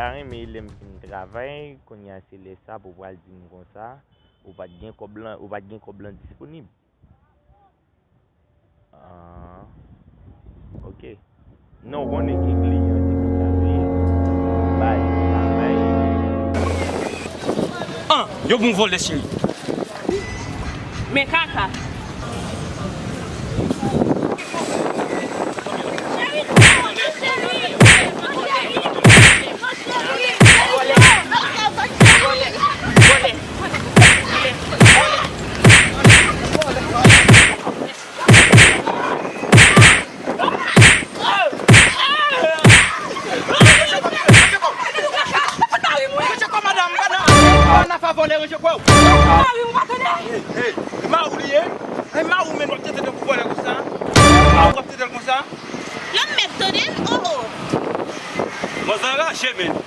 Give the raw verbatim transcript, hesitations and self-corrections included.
ta renmen lè m fin travay, kounye a se lè sa pou w pral di m konsa, ou pa t gen kòb lan, ou pa t gen kòb lan disponib. Ah, ok. Non, ou konnen ki kliyan depi sa veye. Bay, bay. An, yo bon vòlè cheri. Men kaka. Ranje kò w madanm, pa nan afè vòlè, ranje kò w. Mari w pa tande. Hey, hey, mari w li ye. Hey, mari w menm w ap trete l tankou vòlè konsa. Mari w ap trete l konsa. Lòm mèt tande m, oh oh. Manzè anraje menm.